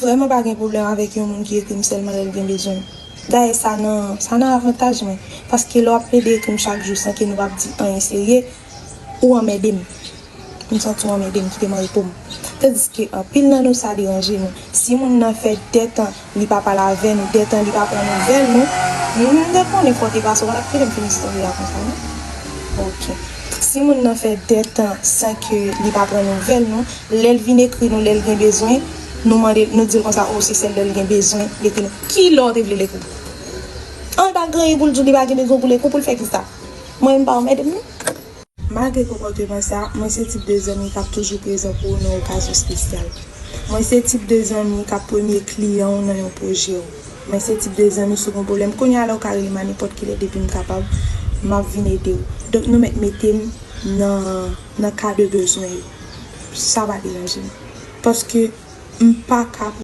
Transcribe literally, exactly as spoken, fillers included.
Vrèman pa gen pwoblèm avèk yon moun ki ekri m sèlman lè l gen bezwen m. Dayè sa nan sa nan avantaj mwen, paske lè w ap plede ekri m chak jou san ke nou p ap di anyen serye, ou anmède m. M santi w anmède m, kite m anrepo m. Tandiske anpil nan nou sa deranje nou. Si moun nan fè dètan li pa pale avè nou, dètan li pa pran nouvèl nou, m te konnen fò te pase, w pa t ap kite m fin istòri a konsa non. Ok. Si moun nan fè dètan san ke li pa pran nouvèl nou, lè l vin ekri nou, lè l gen bezwen, nou mande, nou di l konsa, o, se sèl lè l gen bezwen, l ekri nou. Kilè w te vle l ekri? An, l pa gen anyen pou l di w, li pa gen bezwen pou l ekri w, pou l fè kisa? Mwen, m pa anmède m non. Malgre konpòteman sa, mwen se tip de zanmi k ap toujou prezan pou ou nan okazyon espesyal. Mwen se tip de zanmi k ap premye kliyan w nan yon pwojè w. Mwen se tip de zanmi si w gen pwoblèm. Kounye a la ou ka rele m a nenpòt kilè depi m kapab, m ap vin ede w. Donk nou mèt mete m nan, nan ka de bezwen yo. Sa pa deranje m. Paske m pa ka